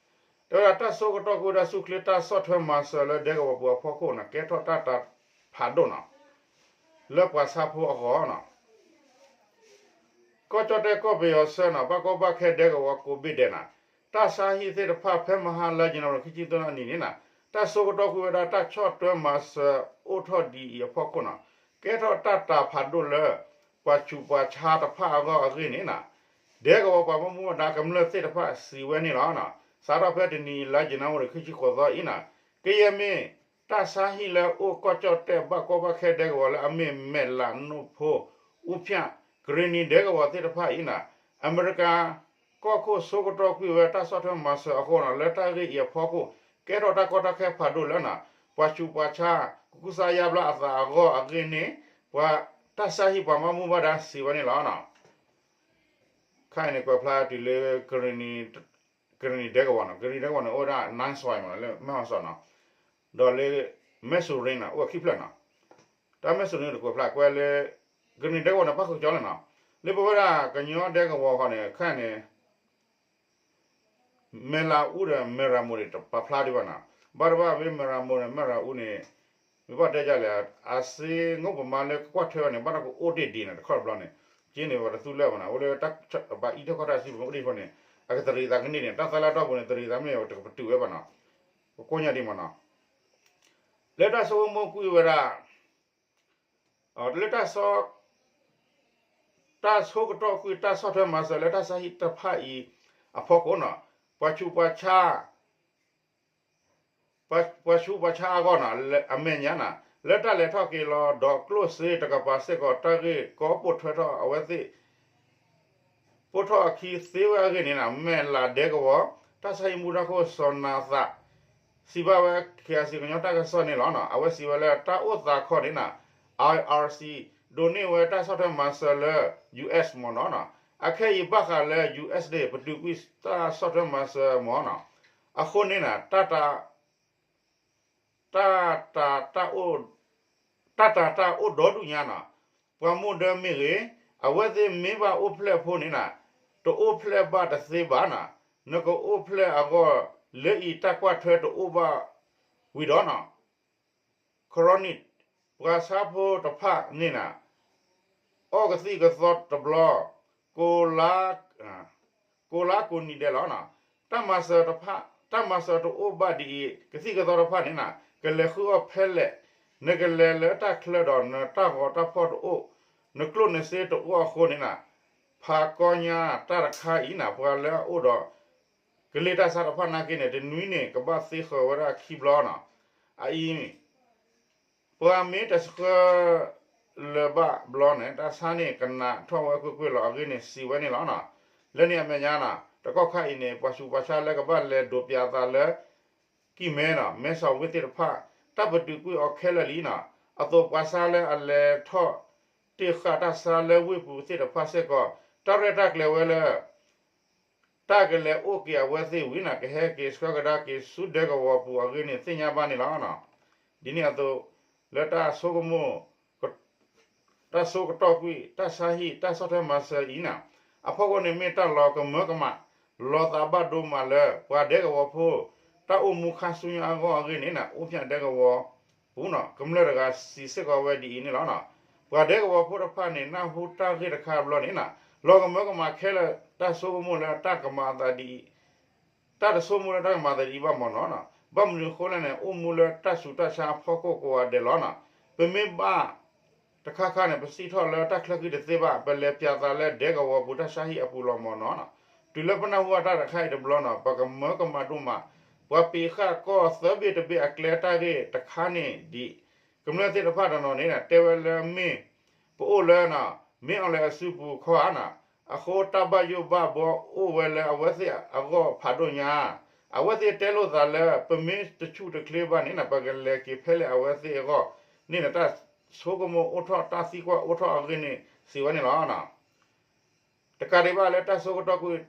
တဲဝဲဒၣ်တၢ်ဆိကတီၢ်ကွံာ်ဝဲဒၣ်ဆူၣ်ချ့တၢ်ဆီၣ်ထွဲမၤစၢၤလၢဒဲကဝီၤပူၤအဖီခိၣ်န့ၣ် ကဲထီၣ်တၢ်တၤဖးဒိၣ်နီၤ လၢပှၤဆါဖိအဂီၢ်နီၤ. ကီၢ်ကၠီၣ်တဲၣ်ကီၢ်ပယီၤဆၢနီၤ ဘၣ်ကီဘၣ်ခဲဒဲကဝီၤကိးဘ့ၣ်ဒဲးနီၤ, တၢ်ဆါဟံၣ်သ့ၣ်တဖၣ်ဖဲမဟါလါယနူၤအါရံၤခံဆံသၢနံၣ်န့ၣ်နီၤ, တၢ်ဆိကတီၢ်ကွံာ်ဝဲဒၣ်တၢ်ဆီၣ်ထွဲမၤစၢၤအိၣ်ထီၣ်ဒ်အံၤအဖီခိၣ်နီၤ, ကဲထီၣ်တၢ်တၤဖးဒိၣ်လၢ ပှၤဆူးပှၤဆါတဖၣ်အဂီၢ်အဂ့ၢ်န့ၣ်နီၤ, ဒဲကဝီၤပှၤဘၣ်မူဘၣ်ဒါကမျၢၢ်သ့ၣ်တဖၣ်စံးဝဲန့ၣ်လီၤ. စးထီၣ်ဖဲတနံၤအံၤလါယနူၤအါရံၤခံဆံဃိးသီအံၤနီၤ, ကယဲၢ်မ့ၢ် တၢ်ဆါဟံၣ်လၢအိၣ်ကီၢ်ကၠီၣ်တဲၣ်ဘၣ်ကီဘၣ်ခဲဒဲကဝီၤလၢအမ့ၢ်မဲၣ်လးနိၣ်ဖိ အူဖၠၣ် ကရံၣ်နံၤဒဲကဝီၤသ့ၣ်တဖၣ်အံၤနီၤ, အမဲရကၤ ကီၢ်ခိၣ်ဆိကတီၢ်ကွံာ်ဝဲတၢ်ဆီၣ်ထွဲမၤစၢၤအဃိနီၤ လၢတၢ်ဂ့ၢ်အံၤအဖီခိၣ် ကဲထီၣ်တၢ်ကီတၢ်ခဲဖးဒိၣ်လၢနီၤ ပှၤဆူးပှၤဆါ ကကူစါယါဘျါအသးအဂီၢ်အဂ့ၢ်န့ၣ် ပှၤတၢ်ဆါဟံၣ်ပှၤဘၣ်မူဘၣ်ဒါစံးဝဲန့ၣ်လီၤ. ခဲအံၤန့ၣ် ကွဲးဖျါတုၤလၢ ကရံၣ်နံၤဒဲကဝီၤနီၤ, ကရံၣ်နံၤဒဲကဝီၤန့ၣ် အိၣ်ဝဲဒၣ် နါစွဲမး လၢမဲၢ်ဟီၣ်စီၤနီၤ, ဒီးလၢ မဲၢ်စူၤရ့နီၤ အိၣ်ဝဲခံဖျၢၣ်နီၤ, တၢ်မဲၢ်စူၤရ့န့ၣ် ကွဲးဖျါကွဲးလၢ ကရံၣ်နံၤဒဲကဝီၤန့ၣ် ပၣ်ဃုာ်ကၠီလီၤနီၤ, လၢပဝဲဒၣ်ကညီဒဲကဝီၤဃီန့ၣ် ခဲအံၤန့ၣ် မဲၢ်လးအူဒီးမဲၢ်ရၤမိၢ်န့ၣ် တပာ်ဖျါဒံးဘၣ်နီၤ, ဘၣ်တဘၣ်မ့ၢ်မဲၢ်ရၤမိၢ်န့ၣ် မဲၢ်ရၤအူန့ၣ် မ့ၢ်ဘၣ်တဲဒ်လဲၣ် အစ့ငိၣ်ပမါလၢကကွၢ်ထွဲအီၤန့ၣ် ဘၣ်တၢ်ကအိၣ်တ့ၢ်ဒံးန့ၣ် တခီတဘျီန့ၣ် က့န့ၣ် ပှၤတသူလၢာ်ဘၣ်နီၤ, အိၣ်လၢတၢ်ဘၣ်အံးထီၣ်ခီၣ်တၢ်စံးပူၤအိၣ်ဒံးအဃိန့ၣ် အကတရံးသးကန့ၢ်န့ၣ် တၢ်သၢလါတီၢ်ပူၤန့ၣ် တရံးသးမ့ၢ်တကပတုာ်ဝဲဘၣ်နီၤ, ပကိးညါဒံးမးနီၤ, လၢတၢ်ဆိကမိၣ်ကွံာ်ဝဲဒၣ် လၢတၢ်ဆီ တၢ်ဆိကတီၢ်ကွံာ်တၢ်ဆီၣ်ထွဲမၤစၢၤလၢတၢ်ဆါဟံၣ်တဖၣ်အံၤအဖီခိၣ်န့ၣ် ပှၤဆူးပှၤဆါ ပှၤဆူးပှၤဆါအဂီၢ်န့ၣ် အမဲာ်ညါန့ၣ် လၢတၢ်လဲၤထီၣ်က့ၤလီၤဒီးကျိၣ်စ့တကပၤစ့ၢ်ကီး တၢ်ဂ့ၢ်ကီပိာ်ထွဲထီၣ်အဝဲသ့ၣ် ပိာ်ထီၣ်အခံသ့ဝဲအဂ့ၢ်န့ၣ် မဲၢ်လးဒဲကဝီၤ တၢ်ဆါဟံၣ်မူဒါခိၣ်စီၤနၤသး စံးဘၣ်ဝဲ ခ့အစံၣ် ကညီတၢ်ကစီၣ်န့ၣ်လီၤ. အဝဲစံးဝဲလၢတၢ်အိၣ်သးခီန့ၣ် IRC ဒိးန့ၢ်ဝဲတၢ်ဆီၣ်ထွဲမၤစၢၤလၢ US မ့ၢ်နီၤ. အခဲအံၤဘၣ်ဃးလၢ US န့ၣ် ပတုာ်ကွံာ်တၢ်ဆီၣ်ထွဲမၤစၢၤမ့ၢ်နီၤ. အဃိန့ၣ် တၢ် တၢ်တၢ်တၢ်အိၣ်ဒီဒူၣ်ညါန့ၣ် ပှၤမိၢ်ဒၢမ့ၢ်ဂ့ၤ အဝဲသ့ၣ်မ့ၢ်ဘၣ်အိၣ်ဖျဲၣ်ဖိန့ၣ် တအိၣ်ဖျဲၣ်ဘၣ်တသ့ဘၣ်န့ၣ် နကအိၣ်ဖျဲၣ်အဂီၢ် လၢအံၤတၢ်ကွၢ်ထွဲတအိၣ်ဘၣ်ဝံၤဒီးန့ၣ် ခီရနံၣ် ပှၤဆါဖိတဖၣ်န့ၣ် အီၣ်ကသံၣ်ကသီတဘျီ ကိးလါ ကိးလါကိးနံၤဒဲးလီၤ. တၢ်မၤစၢၤတဖၣ် တၢ်မၤစၢၤတအိၣ်ဘၣ်ဒ်အံၤ ကသံၣ်ကသီတဖၣ်န့ၣ် ကလဲၤဃုအီၣ်ဖဲလဲၣ် နကလဲၤလၢတၢ်ချၢဒီး နတၢ်ဂီၤတၢ်ဖီၣ်တအိၣ် နကျိၣ်နစ့တအိၣ်အဃိန့ၣ် ဖးကီညါတၢ်တခါအံၤန့ၣ် ပှၤလၢအအိၣ်ဒီး ကလ့တၢ်ဆါတဖၣ်နာ်က့န့ၣ် တနွံန့ၣ် ကဘၣ်သ့ဃၢၤဝဲဒၣ်ခံဘျီန့ၣ် အအံၤ ပှၤမ့ၢ်တဆှၢလၢၤဘၣ်ဘျီန့ၣ် တၢ်ဆါန့ၣ်ကနးထီၣ်ဝဲကွ့ၢ်ကွ့ၢ်လီၤအဂ့ၢ်န့ၣ် စံးဝဲန့ၣ်လီၤ. လၢန့ၣ်အမဲာ်ညါန့ၣ် တကီၢ်ခါအံၤန့ၣ် ပှၤဆူးပှၤဆါလၢကဘၣ်လဲၤဒိးပၠးသးလၢ ကံၢ်မဲန့ၣ် မဲစီၣ်ဝ့ၢ်သ့ၣ်တဖၣ် တၢ်ပတုာ်ကွံာ်အီၤခဲလၢာ်လံန့ၣ် အသိးပှၤဆါလၢအလဲၤထီၣ်တ့ၢ်ဃာ်တၢ်ဆါလၢဝ့ၢ်ပူၤသ့ၣ်တဖၣ်စ့ၢ်ကီး တၢ်ရဲၣ်တၢ်ကျဲၤဝဲလၢ တၢ်ကလဲၤအိၣ်က့ၤအဝဲသ့ၣ်ဝံၤန့ၣ် ကဟဲက့ၤဆှၢကဒါက့ၤဆူဒဲကဝီၤပူၤအဂ့ၢ်န့ၣ် သ့ၣ်ညါဘၣ်န့ၣ်လီၤ. ဒ်န့ၣ်အသိး လၢတၢ်ဆိကမိၣ် တၢ်ဆိကတီၢ်ကွံာ် တၢ်ဆါဟံၣ် တၢ်ဆီၣ်ထွဲမၤစၢၤအံၤန့ၣ် အဖီခိၣ်န့ၣ်မ့ၢ်တၢ်လီၤကမၢကမၣ် လီၤသးဘၣ်ဒိမးလၢ ပှၤဒဲကဝီၤဖိ တၢ်အိၣ်မူခါဆူညါအဂီၢ်အဂ့ၢ်န့ၣ် အိၣ်ဖျဲၣ်ဒဲကဝီၤပူၤန့ၣ် ကမျၢၢ်တဂၤစံးစ့ၢ်ကီးဝဲဒ်အံၤန့ၣ်လီၤ. ပှၤဒဲကဝီၤဖိတဖၣ်န့ၣ် နၢ်ဟူတၢ်ဂ့ၢ်တခါဘျီန့ၣ် လီၤကမၢကမၣ်ခဲလၢာ် တၢ်ဆိကမိၣ်လၢတၢ်ကမၤအသးဒ်အံၤ တၢ်တဆိကမိၣ်လၢတၢ်ကမၤအသးဒ်အံၤဘၣ်မ့ၢ်နီၤ. ဘၣ်မနုၤအဃိလဲၣ်န့ၣ် အိၣ်မူလၢတၢ်ဆူးတၢ်ဆါအဖီခိၣ်ကိးဂၤဒဲးလီၤန့ၣ်. ပမ့ၢ်ဘၣ်တခါခါန့ၣ် ပစံးထီၣ်လၢတၢ်ချၢဃံတသ့ဘၣ်, ပလဲၤပၠးသးလၢဒဲကဝီၤပူၤတၢ်ဆါဟံၣ်အပူၤလီၤမ့ၢ်နီၤ. တုၤလၢပနၢ်ဟူအတၢ်တခါအံၤတဘျီန့ၣ် ပကမၢကမၣ်ဒိၣ်မး, ပှၤပ့ၤဃာ်ကီၢ်သၢဘ့ၣ်တဘ့ၣ်အကျဲတၢ်ဂ့ၢ်တခါန့ၣ်ဒံး ကမျၢၢ်သ့ၣ်တဖၣ်တနီၤန့ၣ် တဲဝဲလၢမ့ၢ် ပအိၣ်လၢ မ့ၢ်အီၤလဲၣ်အစုပူၤခီဧါန့ၣ်, အဃိတၢ်ဘၣ်ယိၣ်ဘၣ်ဘှီအိၣ်ဝဲလၢအဝဲသ့ၣ်အဂီၢ်ဖးဒိၣ်ညါ, အဝဲသ့ၣ်တဲလိာ်သးလၢ ပမ့ၢ်တဆူၣ်တချ့ဘၣ်န့ၣ် ပကလဲၤက့ၤဖဲလဲၣ်အဝဲသ့ၣ်အဂီၢ်န့ၣ် တၢ်ဆိကမိၣ်အိၣ်ထီၣ်တၢ်သံကွၢ်အိၣ်ထီၣ်အဂ့ၢ်န့ၣ် စံးဝဲန့ၣ်လီၤ. တကးဒံးဘၣ်လၢတၢ်ဆိကတီၢ်ကွံာ်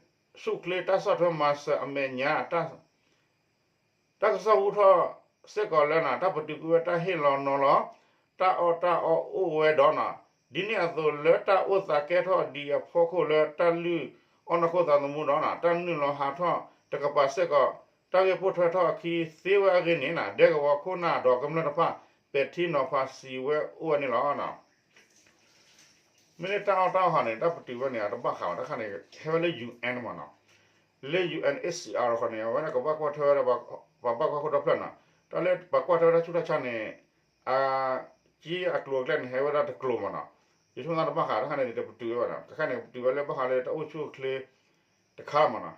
ဆူၣ်ချ့တၢ်ဆီၣ်ထွဲမၤစၢၤအမဲာ်ညါ တၢ်ကစီၣ်ဟူထီၣ်စ့ၢ်ကီးလၢ တၢ်ပတုာ်ကွံာ်ဝဲတၢ်ဟ့ၣ်လီၤနီၤလီၤ တၢ်အီၣ်တၢ်အီအိၣ်ဝဲဒီး ဒ်န့ၣ်အသိးလၢတၢ်အိၣ်သးကဲထီၣ်ဒံးအဖီခိၣ်လၢတၢ်လုၢ်အီၣ်နီၢ်ခိသးသမူဒီး တၢ်နုာ်လီၤဟးထီၣ်တကပၤစ့ၢ်ကီး တၢ်ဂ့ၢ်ပိာ်ထွဲထီၣ်အခံသ့ဝဲအဂ့ၢ်န့ၣ် ဒဲကဝီၤခိၣ်နၢ်ဒီးကမျၢၢ်တဖၣ် ပဲာ်ထံနီၤဖးစံးဝဲအိၣ်ဝဲန့ၣ်လီၤ. မ့ၢ်လၢတၢ်အီၣ်တၢ်အီဟးန့ၣ် တၢ်ပတုာ်ဝဲန့ၣ် အတဘၣ်ဃးဘၣ် တၢ်ခါန့ၣ် ဟဲဝဲလၢ UN မ့ၢ်နီၤ, လၢ UNHCR ဃီန့ၣ် အဝဲဒၣ်ကဘၣ်ကွၢ်ထွဲဝဲဒၣ် ပှၤဘၣ်ကွၢ်ခိၣ်ဒီဖျၢၣ်နီၤ, တၢ်လၢပှၤကွၢ်ထွဲဝဲဒၣ်ဆူၣ်တၢ်ဆါန့ၣ် အက့အကျိၤအကျဲန့ၣ် ဟဲဝဲဒၣ်တကျိၤမ့ၢ်နီၤ, ယဆိကမိၣ်တၢ်တဘၣ်ဃး တၢ်ခါန့ၣ် တပတုာ်ဝဲဘၣ်နီၤ, တၢ်ခါန့ၣ် ပတုာ်ဝဲလၢဘၣ်ဃးလၢတၢ်အိၣ်ဆူၣ်အိၣ်ချ့တခါမ့ၢ်နီၤ,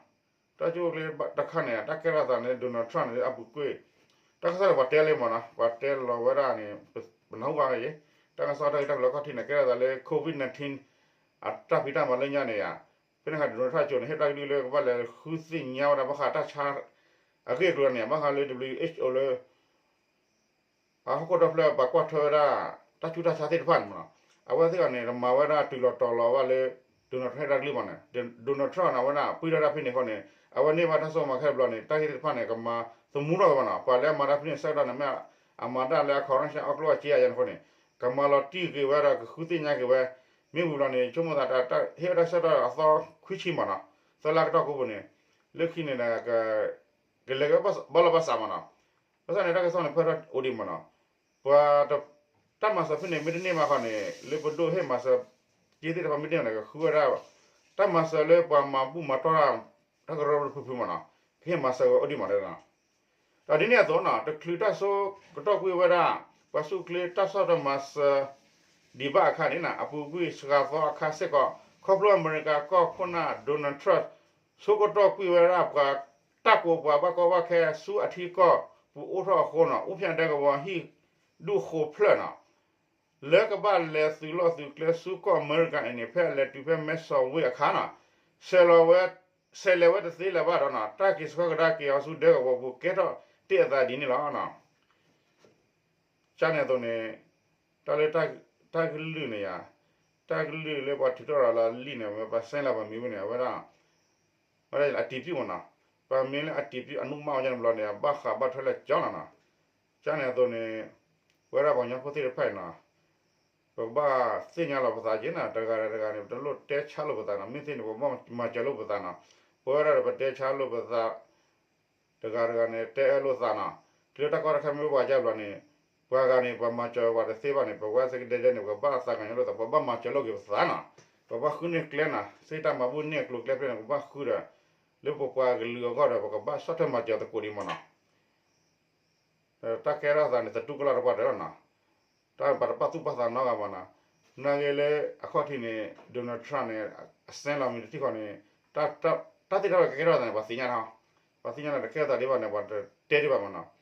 တၢ်အိၣ်ဆူၣ်အိၣ်ချ့တခါန့ၣ် တၢ်ကဲထီၣ်သးန့ၣ် Donald Trump န့ၣ် အပူၤကွံာ် တၢ်ကစီၣ်န့ၣ် ပှၤတဲလံမ့ၢ်နီၤ, ပှၤတဲလီၤဝဲဒၣ်န့ၣ် ပနၢ်ဟူဘၣ်ယဲ, တၢ်ကစီၣ်တၢ်ဂ့ၢ်တၢ်ကျိၤအခီၣ်ထံးန့ၣ် ကဲထီၣ်သးလၢ COVID nineteen အတၢ်ဖံးတၢ်မၤလၢညါန့ၣ်ဧါ, ဖဲန့ၣ်အခါ Donald Trump အစိၤန့ၣ် ဟ့ၣ်တၢ်ကဒုလၢကဘၣ်လဲၤဃုသ့ၣ်ညါဝဲဒၣ်ဘၣ်ဃးတၢ်ဆါ အဂ့ၢ်အကျိၤန့ၣ် ဘၣ်ဃးလၢ WHO လၢ အဟီၣ်ခိၣ်ဒီဖျၢၣ် ပှၤကွၢ်ထွဲဝဲဒၣ် တၢ်ဆူၣ်တၢ်ဆါသ့ၣ်တဖၣ်န့ၣ်မ့ၢ်နီၤ, အဝဲသ့ၣ်အီၤန့ၣ် မၤဝဲဒၣ်တုၤလီၤတီၤလီၤဘၣ်လၢ Donald Trump ဟ့ၣ်တၢ်ကလုၢ်မ့ၢ်န့ၣ်, Donald Trump န့ၣ် အဝဲဒၣ်ပှံၢ်ထီၣ်တၢ်ဖဲန့ၣ်အဃိန့ၣ် အဝဲန့ၢ်ဘၣ်တၢ်စိကမီၤခဲလၢာ်ဘျီန့ၣ် တၢ်ဂ့ၢ်သ့ၣ်တဖၣ်န့ၣ် ကမၤသမူထီၣ်က့ၤမ့ၢ်နီၤ, ပှၤလၢအမၤတၢ်ဖဲန့ၣ်ဆၢကတီၢ်န့ၣ် မ့ၢ်အမၤတၢ်လၢအ corruption အီၣ်ကျိၣ်အစ့အယဲၢ်န့ၣ်အဃိန့ၣ် ကမၤလီၤတံၢ်က့ၤဝဲဒီးကဃုသ့ၣ်ညါက့ၤဝဲ, မ့ၢ်ဝံၤဘျီန့ၣ် ဆိကမိၣ်သးတၢ်ဟ့ၣ်ဝဲဒၣ်ဆၢကတီၢ်အသီခွံဆံမ့ၢ်နီၤ, သၢလါကတီၢ်ကိးပူၤန့ၣ် လၢခံန့ၣ် ကလဲၤက့ၤဘၣ်လီၤဘၣ်စးမ့ၢ်နီၤ, ဘၣ်ဆၣ်န့ၣ် တၢ်ကစီၣ်န့ၣ် ဖဲထီၣ်အိၣ်ဒံးမ့ၢ်နီၤ, ပှၤ တၢ်မၤစၢၤဖဲန့ၣ် မ့ၢ်တန့ၢ်ဘၣ်ဃီန့ၣ် လၢပဒိၣ်ဟ့ၣ်မၤစၢၤ က့သ့ၣ်တဖၣ်မ့ၢ်တန့ၢ်ဘၣ်န့ၣ် ကဃုဝဲဒၣ် တၢ်မၤစၢၤလၢပှၤမၤဘူၣ်မၤတီၢ်တၢ် တၢ်ကရၢကရိတဖုဖုမ့ၢ်နီၤ, ကဟ့ၣ်မၤစၢၤဝဲအိၣ်ဒံးမ့ၢ်နီၤ, ဒီးဒ်န့ၣ်အသိးနီၤ တချုးတၢ်ဆိကတီၢ်ကွံာ်ဝဲဒၣ် ပှၤဆူၣ်ချ့တၢ်ဆီၣ်ထွဲမၤစၢၤ ဒံးဘၣ်အခါန့ၣ် အပူၤကွံာ်စှၤသီအခါစ့ၢ်ကီး ခီဖျိအမဲရကၤကီၢ်ခိၣ်နၢ် Donald Trump ဆိကတီၢ်ကွံာ်ဝဲဒၣ်ပှၤတၢ်ကိးပှၤဘၣ်ကီဘၣ်ခဲဆူအထံကီၢ်ပူၤအိၣ်ထီၣ်အဃိနီၤ အူဖျံးဒဲကဝီၤဟံၣ်ဒူၣ်ဃိးဖျၢၣ်နီၤ လၢကဘၣ်လဲၤသုးလီၢ်သုးကျဲဆူကီၢ်အမဲရကၤအံၤန့ၣ် ဖဲအလဲၤတုၤဖဲမဲဆီးဝ့ၢ်အခါနီၤ ဆဲးလီၤဝဲ ဆဲးလဲၤဝဲတသ့လၢၤဘၣ်ဒီးနီၤ တၢ်က့ၤဆှၢကဒါက့ၤအီၤဆူဒဲကဝီၤပူၤကဲထီၣ်တ့ၢ်အသးဒ်န့ၣ်လီၤ. ကန့ၣ်အသိးန့ၣ် တၢ်လၢ တၢ်ကလုၢ်န့ၣ်ယါ တၢ်ကလုၢ်လၢပှၤထုးထီၣ်ရၤလီၤလံာ်န့ၣ် ပှၤဆဲးလီၤပှၤမံၤဝဲန့ၣ် အဝဲဒၣ် ဝဲဒၣ်အတံၤပံၤမ့ၢ်နီၤ ပှၤမ့ၢ်လၢအတံၤပံၤအနူၢ်မးဝဲန့ၣ်ဘျီန့ၣ် ဘၣ်ဃးဘၣ်ထွဲလၢကၠီလီၤနီၤ ကန့ၣ်အသိးန့ၣ် ပဝဲဒၣ်ပှၤကညီဖိသ့ၣ်တဖၣ်အံၤနီၤ ပကဘၣ်သ့ၣ်ညါလီၤပသးက့ၤနီၤ တဂၤဒီးတဂၤန့ၣ် ပတလိၣ်တဲဆါလိာ်ပသးနီၤ မ့ၢ်သ့န့ၣ် ပကဘၣ်မၤစၢၤလိာ်ပသးနီၤ ပဝဲဒၣ်ဒီးပတဲဆါလိာ်ပသး တဂၤတဂၤန့ၣ် တဲအၢလိာ်သးနီၤ တုၤလၢတၢ်ကီတၢ်ခဲမ့ၢ်ပှၤကဘျီန့ၣ် ပှၤဂၤန့ၣ် ပှၤမၤစၢၤပှၤတသ့ဘၣ်န့ၣ် ပဝဲသ့ၣ်ကဒဲဒဲန့ၣ် ပကဘၣ်သးကညီၤလိာ်သး ပဘၣ်မၤစၢၤလိာ်က့ၤပသးနီၤ ပဘၣ်ဃုန့ၢ်ကျဲနီၤ သ့ၣ်တၢ်မၤဘူၣ်န့ၢ်အကျိၤကျဲဖျၢၣ်န့ၣ် ပဘၣ်ဃုဒီး လၢပပှၤကလုာ်အဂီၢ်ဒီး ပကဘၣ်ဆီၣ်ထွဲမၤစၢၤသကိးဒံးမ့ၢ်နီၤ တၢ်ကဲထီၣ်သးန့ၣ် သတူၢ်ကလာ်တပှၢ်တၢၢ်လီၤနီၤ တၢ်ပာ်တပာ်သူၣ်ပာ်သးနီတဂၤမ့ၢ်နီၤ နာ်က့လၢအခီၣ်ထံးန့ၣ် Donald Trump န့ၣ် အဆဲးလီၤမံၤတထံၣ်ဃီန့ၣ် တၢ်သ့ၣ်တဖၣ်ကကဲထီၣ်သးန့ၣ် ပှၤသ့ၣ်ညါနီၤ ပှၤသ့ၣ်ညါန့ၣ် တကဲထီၣ်သးဒံးဘၣ်န့ၣ် ပှၤတတဲဒံးဘၣ်မ့ၢ်နီၤ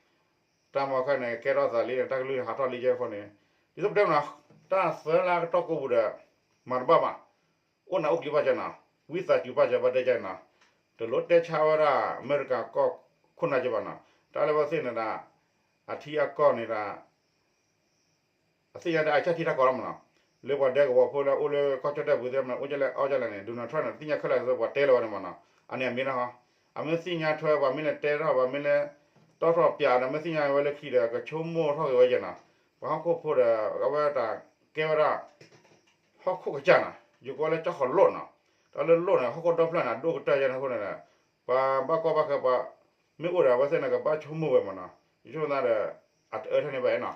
တၢ်မ့ၢ်ခါန့ၣ် ကဲထီၣ်သးလံန့ၣ် တၢ်ကလုၢ်န့ၣ် ဟးထီၣ်လံကဲအဃိန့ၣ် ဒ်သိးပတဲမ့ၢ်နီၤ တၢ်သၢလါကတီၢ်ကိးပူၤဒီး မၤတဘၣ်ဘၣ် အိၣ်နၢ်အိၣ်ကျံၤဘၣ်ကဲနီၤ ဝံသးစူၤဘၣ်ကဲဘၣ်တဲကဲနီၤ တလိၣ်တဲဆါဝဲဒၣ်အမဲရကၤကီၢ်ခိၣ်နၢ်ကဲဘၣ်နီၤ တၢ်လၢပသ့ၣ်န့ၣ်ဒၣ် အထံအကီၢ်န့ၣ်ဒၣ် အသ့ၣ်ညါဒၣ်အကၢ်ထံတၢ်ကီၢ်လီၤမ့ၢ်နီၤ လၢပှၤဒဲကဝီၤဖိလၢအိၣ်လၢကီၢ်ကၠီၣ်တဲၣ်ပူၤသ့ၣ်မ့ၢ် အိၣ်ကလဲၣ်အီၣ်ကလဲၣ်န့ၣ် Donald Trump န့ၣ် သ့ၣ်ညါခဲလၢာ်ပှၤတဲလၢၤဝဲန့ၣ်မ့ၢ်နီၤ အန့ၣ်အမ့ၢ်နီၤ အမ့ၢ်သ့ၣ်ညါထွဲပှၤမ့ၢ်လဲၤတဲထီၣ်ပှၤမ့ၢ်လဲၤတီၣ်ထီၣ်ပၠးဒီး မ့ၢ်သ့ၣ်ညါဝဲလၢခံဒီး ကဆိကမိၣ်ထီၣ်က့ၤဝဲကဲနီၤ ပှၤဟီၣ်ခိၣ်ဖိဒီး အဝဲတၢ်ကဲဝဲဒၣ် ဟီၣ်ခိၣ်ကစၢ်နီၤ ယကိးလၢကၠီၣ်ဃီၤလိၣ်နီၤ တၢ်လၢလိၣ်န့ၣ် ဟီၣ်ခိၣ်ဒီဖျၢၣ်န့ၣ် အဒိၣ်ကတၢၢ်ယဲန့ၣ်အဃိန့ၣ် ပှၤဘၣ်ကီဘၣ်ခဲပှၤ မ့ၢ်အိၣ်ဒီးအဝဲသ့ၣ်န့ၣ် ကဘၣ်ဆိကမိၣ်ဝဲမ့ၢ်နီၤ ယဆိကမိၣ်သးဒီး အတအၢထဲန့ၣ်ဘၣ်နီၤ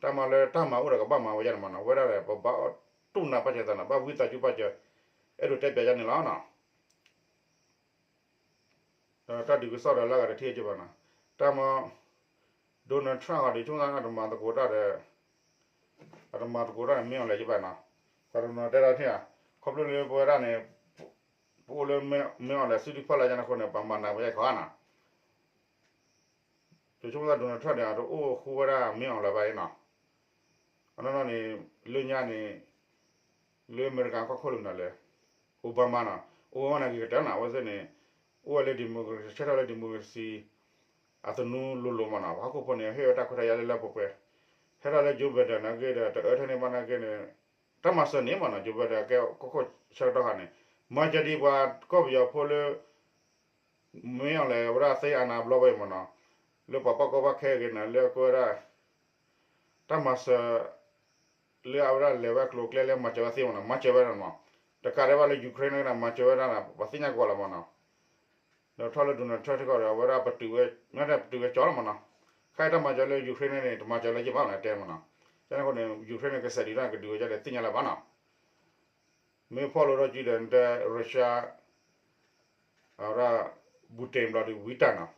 တၢ်မၤလၢတၢ်မၤအိၣ်ဒီးကဘၣ်မၤဝဲယဲန့ၣ်မ့ၢ်နီၤ ဝဲဒၣ်ဒီး ပဘၣ်အီၣ်တူၢ်နၢ်ပာ်စၢၤသးနီၤ ဘၣ်ဝံသးစူၤပာ်စၢၤ အဲၣ်ဒိးတဲပၠးယဲန့ၣ်လီၤနီၤ ဒီးတၢ်ဒုးကစီၣ်ဒီးလၢအဂၤတထံၣ်ကဲဘၣ်နီၤ တၢ်မၤ Donald Trump အီၤဒီး ဆိကမိၣ်သးအတမၤသကိးတၢ်ဒီး အတမၤသကိးတၢ်န့ၣ် မ့ၢ်အီၤလဲၣ်ကဲဘၣ်နီၤ ပှၤတနီၤတဲဒၣ်ထံၣ်ဧါ ခီဖျိလၢပဝဲဒၣ်န့ၣ် ပအိၣ်လၢမ့ၢ်အီၤလဲၣ် စုဒုဖီလာ်ယဲန့ၣ်အဃိန့ၣ် ပှၤမၤနးဝဲယဲခီဧါနီၤ ယဆိကမိၣ်သး Donald Trump န့ၣ် အတအိၣ်ဃူဝဲဒၣ်မ့ၢ်အီၤလၢၤဘၣ်အံၤနီၤ အနီၢ်နီၢ်န့ၣ် လၢညါန့ၣ် လၢအမဲရကၤကီၢ်ခိၣ်လၢမနုၤလဲၣ် Obama နီၤ Obama န့ၣ်ဂ့ၤကတၢၢ်နီၤ အဝဲသ့ၣ်န့ၣ် အိၣ်ဝဲလၢ democracy ဆၢထၢၣ်လၢ democracy အသနူလိၤလိၤမ့ၢ်နီၤ ပှၤဟီၣ်ခိၣ်ဖိန့ၣ် ဟ့ၣ်ဝဲတၢ်ခွဲးတၢ်ယာ်လၢလၢပှဲၤပှဲၤ ဟဲထီၣ်လၢ Joe Biden နာ်က့ဒီး တအၢထဲန့ၣ်ဘၣ်နာ်က့န့ၣ် တၢ်မၤစၢၤန့ၣ်မ့ၢ်နီၤ Joe Biden ကဲကီၢ်ခိၣ်ဆၢကတီၢ်ခါန့ၣ် မၤစၢၤဒ်ပှၤကီၢ်ပယီၤဖိလၢ မ့ၢ်အီၤလဲၣ် ဝဲဒၣ်သ့အနးဘျီဝဲအံၤမ့ၢ်နီၤ လၢပှၤဘၣ်ကီဘၣ်ခဲအဂ့ၢ်န့ၣ် လၢကဝဲဒၣ် တၢ်မၤစၢၤ လၢအဝဲဒၣ်လဲၤဝဲအကျိၤအကျဲလၢမၤစၢၤဝဲသ့မ့ၢ်နီၤ မၤစၢၤဝဲဒၣ်မ့ၢ် တကးဒံးဘၣ်လၢ Ukraine နာ်က့န့ၣ် မၤစၢၤဝဲဒၣ်န့ၣ် ပှၤသ့ၣ်ညါကီးလီၤမ့ၢ်နီၤ ဒီးထီၣ်လၢ Donald Trump ထံကီၢ်ဒီး အဝဲဒၣ်ပတုာ်ဝဲ မ့ၢ်တဲပတုာ်ဝဲကၠီလီၤမ့ၢ်နီၤ ခဲအံၤတၢ်မၤစၢၤလၢ Ukraine န့ၣ် တမၤစၢၤလၢယဘၣ်မ့ၢ်နီၤ တဲမ့ၢ်နီၤ ကန့ၣ်အဃိန့ၣ် Ukraine န့ၣ် ကစဲးဒုးတၢ်န့ၣ် ကဒုးဝဲဒၣ်ဒီးသ့ၣ်ညါလၢၤဘၣ်နီၤ မ့ၢ်ဖီၣ်လိာ်ထီၣ်ကံဒီး နတဲ Russia အဝဲဒၣ် Putin ဘျီဒုးဝံတၢ်နီၤ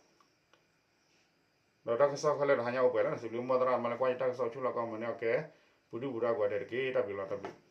ဒီးတၢ်ကစီၣ်ခဲလၢာ်တဟါညါအိၣ်ပှဲၤလီၤ စံးဘျုးမိၢ်သရၣ်မၤလၢကွၢ်ယတၢ်ကစီၣ်ဆူလီၢ်ကီၢ်မုၢ်န့ၣ် အကဲ ပူၤဒုၣ်ပူၤဒါကိးဂၤဒဲးတက့ၢ် တၢ်ဘျုးလီၤ တၢ်ဘျုး